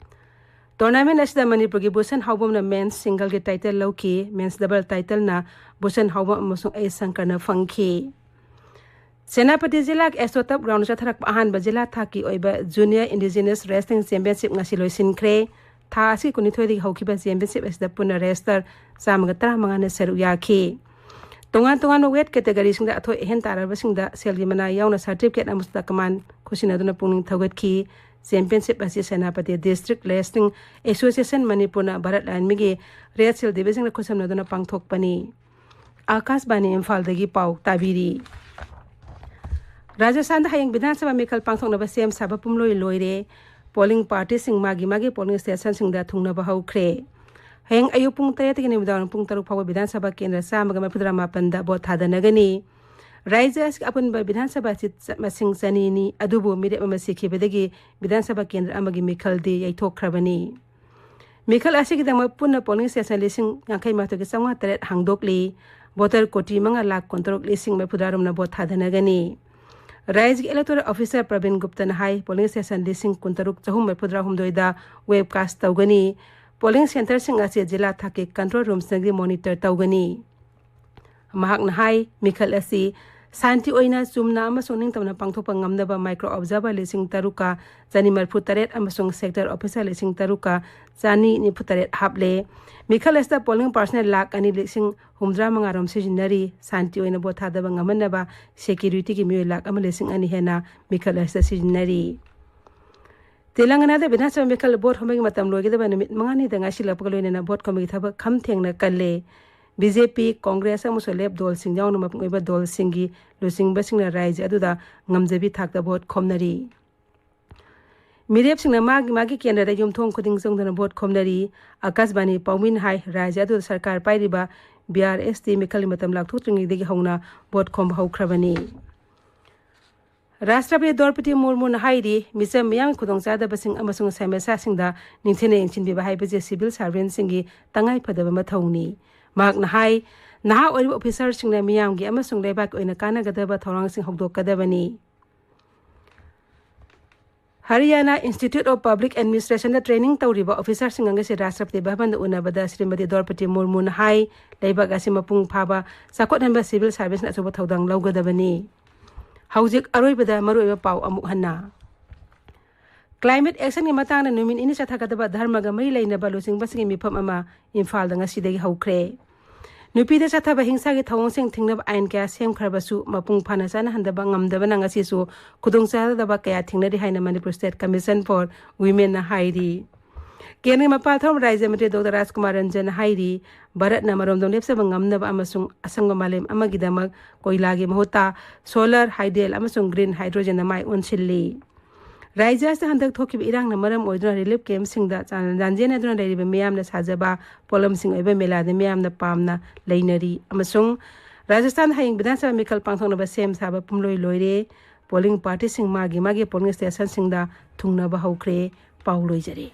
Tournament ꯑꯁꯤꯗ ꯃꯅꯤꯄꯨꯔꯒꯤ ꯕꯨꯁꯟ ꯍꯥꯎꯕꯝꯅ men's singleꯒꯤ title ꯂꯧꯈꯤ꯫ Men's double titleꯅ ꯕꯨꯁꯟ ꯍꯥꯎꯕꯝ ꯑꯃꯁꯨꯡ ꯑꯦꯁ ꯁꯪꯀꯔꯅ ꯐꯪꯈꯤ꯫ ꯁꯦꯅꯥꯄꯇꯤ ꯖꯤꯂꯥꯒꯤ ꯑꯦꯁꯇ꯭ꯔꯣ ꯇꯞ ꯒ꯭ꯔꯥꯎꯟꯗ ꯆꯠꯊꯔꯛꯄ ꯑꯍꯥꯟꯕ ꯖꯤꯂꯥ ꯊꯥꯛꯀꯤ ꯑꯣꯏꯕ Junior Indigenous Wrestling Championship ꯉꯁꯤ ꯂꯣꯏꯁꯤꯟꯈ꯭ꯔꯦ꯫ ꯊꯥ ꯑꯁꯤ ꯀꯨꯟꯅꯤꯊꯣꯏꯗꯒꯤ ꯍꯧꯈꯤꯕ ꯆꯦꯝꯄꯤꯌꯟꯁꯤꯞ ꯑꯁꯤꯗ ꯄꯨꯟꯅ ꯔꯦꯁꯂꯔ ꯆꯥꯝꯃꯒ ꯇꯔꯥꯃꯉꯥꯅ ꯁꯔꯨꯛ ꯌꯥꯈꯤ꯫ ꯇꯣꯉꯥꯟ ꯇꯣꯉꯥꯟꯕ ꯋꯦꯠ ꯀꯦꯇꯦꯒꯣꯔꯤꯁꯤꯡꯗ ꯑꯊꯣꯏ ꯑꯍꯦꯟ ꯇꯥꯔꯕꯁꯤꯡꯗ ꯁꯦꯜꯒꯤ ꯃꯅꯥ ꯌꯥꯎꯅ ꯁꯥꯔꯇꯤꯐꯤꯀꯦꯠ ꯑꯃꯁꯨꯡ ꯇꯀꯃꯥꯟ ꯈꯨꯠꯁꯤꯟꯅꯗꯨꯅ ꯄꯨꯛꯅꯤꯡ ꯊꯧꯒꯠꯈꯤ꯫ ꯆꯦꯝꯄꯤꯌꯟꯁꯤꯞ ꯑꯁꯤ ꯁꯦꯅꯥꯄꯇꯤ ꯗꯤꯁꯇ꯭ꯔꯤꯛ ꯔꯦꯁꯂꯤꯡ ꯑꯦꯁꯣꯁꯤꯌꯦꯁꯟ ꯃꯅꯤꯄꯨꯔꯅ ꯚꯥꯔꯠ ꯂꯥꯏꯔꯦꯝꯕꯤꯒꯤ ꯔꯦꯠ ꯁꯤꯜ ꯗꯤꯕꯤꯖꯟꯒ ꯈꯨꯠꯁꯝꯅꯗꯨꯅ ꯄꯥꯡꯊꯣꯛꯄꯅꯤ꯫ ꯑꯥꯀꯥꯁꯕꯥꯅꯤ ꯏꯝꯐꯥꯜꯗꯒꯤ ꯄꯥꯎ ꯇꯥꯕꯤꯔꯤ꯫ ꯔꯥꯖꯁꯊꯥꯟꯗ ꯍꯌꯦꯡ ꯕꯤꯙꯥꯟ ꯁꯚꯥ ꯃꯤꯈꯜ ꯄꯥꯡꯊꯣꯛꯅꯕ ꯁꯦꯝ ꯁꯥꯕ ꯄꯨꯝꯂꯣꯏ ꯂꯣꯏꯔꯦ꯫ ꯄꯣꯂꯤꯡ ꯄꯥꯔꯇꯤꯁꯤꯡ ꯃꯥꯒꯤ ꯃꯥꯒꯤ ꯄꯣꯂꯤꯡ ꯁ꯭ꯇꯦꯁꯟꯁꯤꯡꯗ ꯊꯨꯡꯅꯕ ꯍꯧꯈ꯭ꯔꯦ꯫ ꯍꯌꯦꯡ ꯑꯌꯨꯛ ꯄꯨꯡ ꯇꯔꯦꯠꯇꯒꯤ ꯅꯨꯃꯤꯗꯥꯡ ꯄꯨꯡ ꯇꯔꯨꯛ ꯐꯥꯎꯕ ꯕꯤꯙꯥꯟ ꯁꯚꯥ ꯀꯦꯟꯗ꯭ꯔ ꯆꯥꯝꯃꯒ ꯃꯔꯤꯐꯨꯇꯔꯥ ꯃꯥꯄꯟꯗ ꯚꯣꯠ ꯊꯥꯗꯅꯒꯅꯤ꯫ ꯔꯥꯖ꯭ꯌ ꯑꯁꯤꯒꯤ ꯑꯄꯨꯟꯕ ꯕꯤꯙꯥꯟ ꯁꯚꯥ ꯁꯤꯠ ꯃꯁꯤꯡ ꯆꯅꯤꯅꯤ, ꯑꯗꯨꯕꯨ ꯃꯤꯔꯦꯞ ꯑꯃ ꯁꯤꯈꯤꯕꯗꯒꯤ ꯕꯤꯙꯥꯟ ꯁꯚꯥ ꯀꯦꯟꯗ꯭ꯔ ꯑꯃꯒꯤ ꯃꯤꯈꯜꯗꯤ ꯌꯩꯊꯣꯛꯈ꯭ꯔꯕꯅꯤ꯫ ꯃꯤꯈꯜ ꯑꯁꯤꯒꯤꯗꯃꯛ ꯄꯨꯟꯅ ꯄꯣꯂꯤꯡ ꯁ꯭ꯇꯦꯁꯟ ꯂꯤꯁꯤꯡ ꯌꯥꯡꯈꯩ ꯃꯥꯊꯣꯏꯒꯤ ꯆꯥꯝꯃꯉꯥ ꯇꯔꯦꯠ ꯍꯥꯡꯗꯣꯛꯂꯤ꯫ ꯚꯣꯇꯔ ꯀꯣꯇꯤ ꯃꯉꯥ ꯂꯥꯈ ꯀꯨꯟꯇꯔꯨꯛ ꯂꯤꯁꯤꯡ ꯃꯔꯤꯐꯨꯇꯔꯥꯔꯣꯝꯅ ꯚꯣꯠ ꯊꯥꯗꯅꯒꯅꯤ꯫ ꯔꯥꯖ꯭ꯌꯒꯤ ꯏꯂꯦꯛꯇꯣꯔꯦꯜ ꯑꯣꯐꯤꯁꯥꯔ ꯄ꯭ꯔꯕꯤꯟ ꯒꯨꯞꯇꯅ ꯍꯥꯏ, ꯄꯣꯂꯤꯡ ꯁ꯭ꯇꯦꯁꯟ ꯂꯤꯁꯤꯡ ꯀꯨꯟꯇꯔꯨꯛ ꯆꯍꯨꯝ ꯃꯔꯤꯐꯨꯇꯔꯥꯍꯨꯝꯗꯣꯏꯗ ꯋꯦꯕꯀꯥꯁ ꯇꯧꯒꯅꯤ꯫ ꯄꯣꯂꯤꯡ ꯁꯦꯟꯇꯔꯁꯤꯡ ꯑꯁꯤ ꯖꯤꯂꯥ ꯊꯥꯛꯀꯤ ꯀꯟꯇ꯭ꯔꯣꯜ ꯔꯨꯝꯁꯤꯡꯗꯒꯤ ꯃꯣꯅꯤꯇꯔ ꯇꯧꯒꯅꯤ꯫ ꯃꯍꯥꯛꯅ ꯍꯥꯏ, ꯃꯤꯈꯜ ꯑꯁꯤ ꯁꯥꯟꯇꯤ ꯑꯣꯏꯅ, ꯆꯨꯝꯅ ꯑꯃꯁꯨꯡ ꯅꯤꯡꯇꯝꯅ ꯄꯥꯡꯊꯣꯛꯄ ꯉꯝꯅꯕ ꯃꯥꯏꯀ꯭ꯔꯣ ꯑꯣꯕꯖꯥꯔꯚꯔ ꯂꯤꯁꯤꯡ ꯇꯔꯨꯛꯀ ꯆꯅꯤ ꯃꯔꯤꯐꯨ ꯇꯔꯦꯠ ꯑꯃꯁꯨꯡ ꯁꯦꯛꯇꯔ ꯑꯣꯐꯤꯁꯥꯔ ꯂꯤꯁꯤꯡ ꯇꯔꯨꯛꯀ ꯆꯅꯤ ꯅꯤꯐꯨ ꯇꯔꯦꯠ ꯍꯥꯞꯂꯦ꯫ ꯃꯤꯈꯜ ꯑꯁꯤꯗ ꯄꯣꯂꯤꯡ ꯄꯥꯔꯁꯅꯦꯜ ꯂꯥꯈ ꯑꯅꯤ ꯂꯤꯁꯤꯡ ꯍꯨꯝꯐꯨꯇꯔꯥ ꯃꯉꯥꯔꯣꯝ ꯁꯤꯖꯤꯟꯅꯔꯤ꯫ ꯁꯥꯟꯇꯤ ꯑꯣꯏꯅ ꯚꯣꯠ ꯊꯥꯗꯕ ꯉꯝꯍꯟꯅꯕ ꯁꯦꯀ꯭ꯌꯨꯔꯤꯇꯤꯒꯤ ꯃꯤꯑꯣꯏ ꯂꯥꯈ ꯑꯃ ꯂꯤꯁꯤꯡ ꯑꯅꯤ ꯍꯦꯟꯅ ꯃꯤꯈꯜ ꯑꯁꯤꯗ ꯁꯤꯖꯤꯟꯅꯔꯤ꯫ ꯇꯦꯂꯪꯒꯅꯥꯗ ꯕꯤꯙꯥꯟ ꯁꯚꯥ ꯃꯤꯈꯜ ꯚꯣꯠ ꯈꯣꯝꯕꯒꯤ ꯃꯇꯝ ꯂꯣꯏꯒꯗꯕ ꯅꯨꯃꯤꯠ ꯃꯉꯥꯅꯤꯗ ꯉꯥꯏꯁꯤꯜꯂꯛꯄꯒ ꯂꯣꯏꯅꯅ ꯚꯣꯠ ꯈꯣꯝꯕꯒꯤ ꯊꯕꯛ ꯈꯝ ꯊꯦꯡꯅ ꯀꯜꯂꯦ꯫ ꯕꯤ ꯖꯦ ꯄꯤ, ꯀꯣꯡꯒ꯭ꯔꯦꯁ ꯑꯃꯁꯨꯡ ꯂꯦꯞ ꯗꯣꯜꯁꯤꯡ ꯌꯥꯎꯅ ꯃꯄꯨꯡ ꯑꯣꯏꯕ ꯗꯣꯜꯁꯤꯡꯒꯤ ꯂꯨꯆꯤꯡꯕꯁꯤꯡꯅ ꯔꯥꯖ꯭ꯌ ꯑꯗꯨꯗ ꯉꯝꯖꯕꯤ ꯊꯥꯛꯇ ꯚꯣꯠ ꯈꯣꯝꯅꯔꯤ꯫ ꯃꯤꯔꯦꯞꯁꯤꯡꯅ ꯃꯥꯒꯤ ꯃꯥꯒꯤ ꯀꯦꯟꯗ꯭ꯔꯗ ꯌꯨꯝꯊꯣꯡ ꯈꯨꯗꯤꯡ ꯆꯪꯗꯨꯅ ꯚꯣꯠ ꯈꯣꯝꯅꯔꯤ꯫ ꯑꯀꯥꯁꯕꯥꯅꯤ ꯄꯥꯎꯃꯤꯅ ꯍꯥꯏ, ꯔꯥꯖ꯭ꯌ ꯑꯗꯨꯗ ꯁꯔꯀꯥꯔ ꯄꯥꯏꯔꯤꯕ ꯕꯤ ꯑꯥꯔ ꯑꯦꯁ ꯇꯤ ꯃꯤꯈꯜꯒꯤ ꯃꯇꯝ ꯂꯥꯎꯊꯣꯛꯇ꯭ꯔꯤꯉꯩꯗꯒꯤ ꯍꯧꯅ ꯚꯣꯠ ꯈꯣꯝꯕ ꯍꯧꯈ꯭ꯔꯕꯅꯤ꯫ ꯔꯥꯁꯇ꯭ꯔꯄꯇꯤ ꯗ꯭ꯔꯧꯄꯗꯤ ꯃꯨꯔꯃꯨꯅ ꯍꯥꯏꯔꯤ, ꯃꯤꯆꯝ ꯃꯤꯌꯥꯝꯒꯤ ꯈꯨꯗꯣꯡꯆꯥꯗꯕꯁꯤꯡ ꯑꯃꯁꯨꯡ ꯁꯃꯁ꯭ꯌꯥꯁꯤꯡꯗ ꯅꯤꯡꯊꯤꯅ ꯌꯦꯡꯁꯤꯟꯕꯤꯕ ꯍꯥꯏꯕꯁꯤ ꯁꯤꯚꯤꯜ ꯁꯥꯔꯚꯦꯟꯁꯤꯡꯒꯤ ꯇꯉꯥꯏꯐꯗꯕ ꯃꯊꯧꯅꯤ꯫ ꯃꯍꯥꯛꯅ ꯍꯥꯏ, ꯅꯍꯥ ꯑꯣꯏꯔꯤꯕ ꯑꯣꯐꯤꯁꯥꯔꯁꯤꯡꯅ ꯃꯤꯌꯥꯝꯒꯤ ꯑꯃꯁꯨꯡ ꯂꯩꯕꯥꯛꯀꯤ ꯑꯣꯏꯅ ꯀꯥꯟꯅꯒꯗꯕ ꯊꯧꯔꯥꯡꯁꯤꯡ ꯍꯧꯗꯣꯛꯀꯗꯕꯅꯤ꯫ ꯍꯔꯤꯌꯥꯅꯥ ꯏꯟꯁꯇꯤꯇ꯭ꯌꯨꯠ ꯑꯣꯐ ꯄꯕ꯭ꯂꯤꯛ ꯑꯦꯗꯃꯤꯅꯤꯁꯇ꯭ꯔꯦꯁꯟꯗ ꯇ꯭ꯔꯦꯅꯤꯡ ꯇꯧꯔꯤꯕ ꯑꯣꯐꯤꯁꯥꯔꯁꯤꯡ ꯉꯁꯤ ꯔꯥꯁꯇ꯭ꯔꯄꯇꯤ ꯚꯕꯟꯗ ꯎꯅꯕꯗ ꯁ꯭ꯔꯤꯃꯇꯤ ꯗ꯭ꯔꯧꯄꯗꯤ ꯃꯨꯔꯃꯨꯅ ꯍꯥꯏ, ꯂꯩꯕꯥꯛ ꯑꯁꯤ ꯃꯄꯨꯡ ꯐꯥꯕ ꯆꯥꯎꯈꯠꯍꯟꯕ ꯁꯤꯚꯤꯜ ꯁꯥꯔꯚꯤꯁꯅ ꯑꯆꯧꯕ ꯊꯧꯗꯥꯡ ꯂꯧꯒꯗꯕꯅꯤ꯫ ꯍꯧꯖꯤꯛ ꯑꯔꯣꯏꯕꯗ ꯃꯔꯨꯑꯣꯏꯕ ꯄꯥꯎ ꯑꯃꯨꯛ ꯍꯟꯅ꯫ ꯀ꯭ꯂꯥꯏꯃꯦꯠ ꯑꯦꯛꯁꯟꯒꯤ ꯃꯇꯥꯡꯗ ꯅꯨꯃꯤꯠ ꯅꯤꯅꯤ ꯆꯠꯊꯒꯗꯕ ꯙꯔꯃꯒ ꯃꯔꯤ ꯂꯩꯅꯕ ꯂꯨꯆꯤꯡꯕꯁꯤꯡꯒꯤ ꯃꯤꯐꯝ ꯑꯃ ꯏꯝꯐꯥꯜꯗ ꯉꯁꯤꯗꯒꯤ ꯍꯧꯈ꯭ꯔꯦ꯫ ꯅꯨꯄꯤꯗ ꯆꯠꯊꯕ ꯍꯤꯡꯁꯥꯒꯤ ꯊꯧꯑꯣꯡꯁꯤꯡ ꯊꯤꯡꯅꯕ ꯑꯥꯏꯟ ꯀꯌꯥ ꯁꯦꯝꯈ꯭ꯔꯕꯁꯨ, ꯃꯄꯨꯡ ꯐꯥꯅ ꯆꯠꯅꯍꯟꯗꯕ ꯉꯝꯗꯕꯅ ꯉꯁꯤꯁꯨ ꯈꯨꯗꯣꯡꯆꯥꯗꯕ ꯀꯌꯥ ꯊꯦꯡꯅꯔꯤ ꯍꯥꯏꯅ ꯃꯅꯤꯄꯨꯔ ꯁ꯭ꯇꯦꯠ ꯀꯃꯤꯁꯟ ꯐꯣꯔ ꯋꯤꯃꯦꯟꯅ ꯍꯥꯏꯔꯤ꯫ ꯀꯦꯟꯗ꯭ꯔꯒꯤ ꯃꯄꯥꯜ ꯊꯧꯔꯝ ꯔꯥꯖ꯭ꯌ ꯃꯟꯇ꯭ꯔꯤ ꯗꯣꯛꯇꯔ ꯔꯥꯖꯀꯨꯃꯥꯔ ꯔꯟꯖꯟꯅ ꯍꯥꯏꯔꯤ, ꯚꯥꯔꯠꯅ ꯃꯔꯣꯝꯗꯣꯝ ꯂꯦꯞꯆꯕ ꯉꯝꯅꯕ ꯑꯃꯁꯨꯡ ꯑꯁꯪꯕ ꯃꯥꯂꯦꯝ ꯑꯃꯒꯤꯗꯃꯛ ꯀꯣꯏꯂꯥꯒꯤ ꯃꯍꯨꯠꯇ ꯁꯣꯂꯔ, ꯍꯥꯏꯗ꯭ꯔꯦꯜ ꯑꯃꯁꯨꯡ ꯒ꯭ꯔꯤꯟ ꯍꯥꯏꯗ꯭ꯔꯣꯖꯟꯅ ꯃꯥꯏ ꯑꯣꯟꯁꯤꯜꯂꯤ꯫ ꯔꯥꯏꯖ꯭ꯌ ꯑꯁꯤꯗ ꯍꯟꯗꯛ ꯊꯣꯛꯈꯤꯕ ꯏꯔꯥꯡꯅ ꯃꯔꯝ ꯑꯣꯏꯗꯨꯅ ꯔꯤꯂꯤꯐ ꯀꯦꯝꯞꯁꯤꯡꯗ ꯆꯥꯟ-, ꯂꯥꯟꯖꯦꯟꯅꯗꯨꯅ ꯂꯩꯔꯤꯕ ꯃꯤꯌꯥꯝꯅ ꯁꯥꯖꯕ ꯄꯣꯠꯂꯝꯁꯤꯡ ꯑꯣꯏꯕ ꯃꯦꯂꯥꯗ ꯃꯤꯌꯥꯝꯅ ꯄꯥꯝꯅ ꯂꯩꯅꯔꯤ ꯑꯃꯁꯨꯡ ꯔꯥꯖꯁꯊꯥꯟ ꯍꯌꯦꯡ ꯕꯤꯙꯥꯟ ꯁꯚꯥ ꯃꯤꯈꯜ ꯄꯥꯡꯊꯣꯛꯅꯕ ꯁꯦꯝ ꯁꯥꯕ ꯄꯨꯝꯂꯣꯏ ꯂꯣꯏꯔꯦ꯫ ꯄꯣꯂꯤꯡ ꯄꯥꯔꯇꯤꯁꯤꯡ ꯃꯥꯒꯤ ꯃꯥꯒꯤ ꯄꯣꯂꯤꯡ ꯁ꯭ꯇꯦꯁꯟꯁꯤꯡꯗ ꯊꯨꯡꯅꯕ ꯍꯧꯈ꯭ꯔꯦ꯫ ꯄꯥꯎ ꯂꯣꯏꯖꯔꯦ꯫